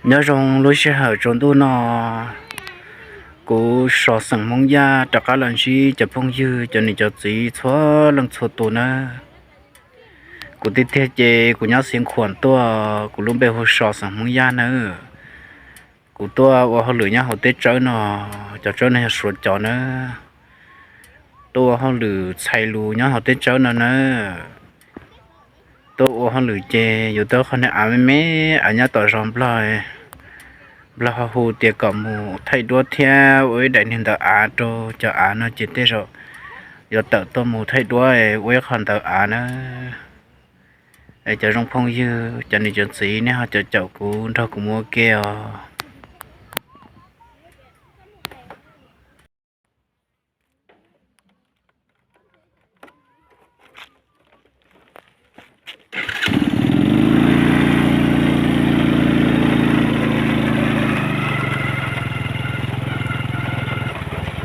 Nyob zoo lub sij hawm tsaus ntuj no, kuv so xeem Hmoob Yaj rov qab los ntsib cov phooj ywg, cov niam cov txiv txhua leej txhua tus nawb. Kuv tiag tiag ces kuv nyob Xeev Khuam tuaj, kuv lub npe hu so xeem Hmoob Yaj nawb. Kuv tuaj ua hauj lwm nyob hauv teb tsawb no, cov tsawb no yog Suav cov nawb. Tuaj ua hauj lwm txhais lus nyob hauv teb tsawb no nawb. Tuaj ua hauj lwm ces yuav tau qhov niag av me me, av nyob tom zos Nplog. Nplog ho hu tias kom mus thaij duab thiab ua ib daim niag ntawv av rau cov av no ces tej zaum yuav tawm tuaj mus thaij duab ua ib qho ntawv av nawb. Es cov zoo phooj ywg, cov niam cov txiv, nej ho caum caum kuv nrog kuv mus ua ke os.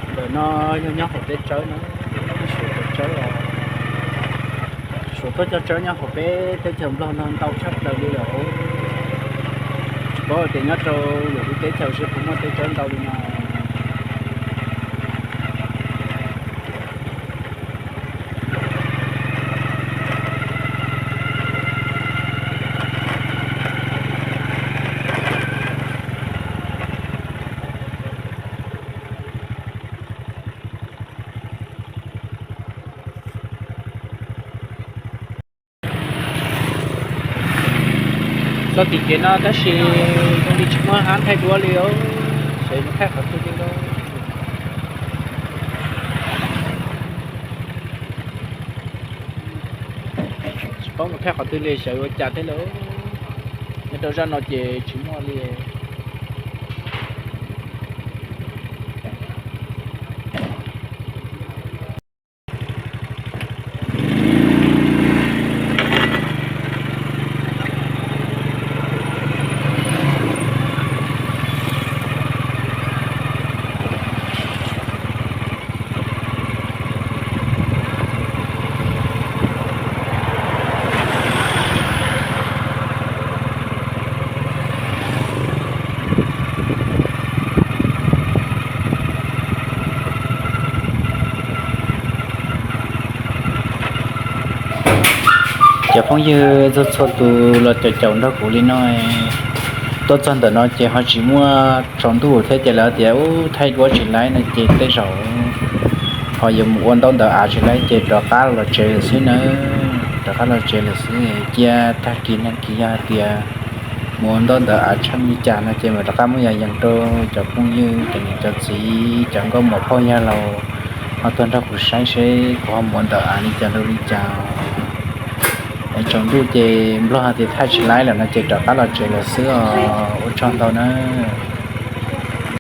Ntawm no yog nyob hauv teb tsawb no, Suav teb tsawb os. Suav tuaj cog tsawb nyob hauv peb teb chaws Nplog no ntau tshaj plaws li lawm. Tsis paub tias nyob rau lwm lub teb chaws seb puas muaj teb tsawb ntau li no. Txoj kev no tab sis zoo li tsis muaj hab thaij duab li os, seb mus thaij qhov twg li lauj. Tsis paub mus thaij qhov twg li, seb ua cas thiab lauj. Nyob rau zaj no ces tsis muaj li. Cov phooj ywg txhua txhua tus los caum caum nrog kuv li no, tuaj txog ntawm no ces ho tsis muaj tsaus ntuj thiab ces lawv tias ub thaij duab tsis laib no ces tej zaum ho yuav mus ua ntaub ntawv av tsis laib ces rov qab los tsev lawm xwb nawb. Rov qab los tsev lawm xwb, cia tag kis nag kis yog hais tias mus ua ntaub ntawv av tshaj li cas no ces mam rov qab muab yos yees rau cov phooj ywg, cov niam cov txiv, cov nkauj muam phauj yawg laus ho tuaj nrog kuv saib seb kuv ho mus ua ntawv av li cas rau li cas. Es tsaus ntuj ces Nplog hais tias thaij tsis laib lawm no ces rov qab los tsev lawm xwb os. Ua tsaug ntau nawb.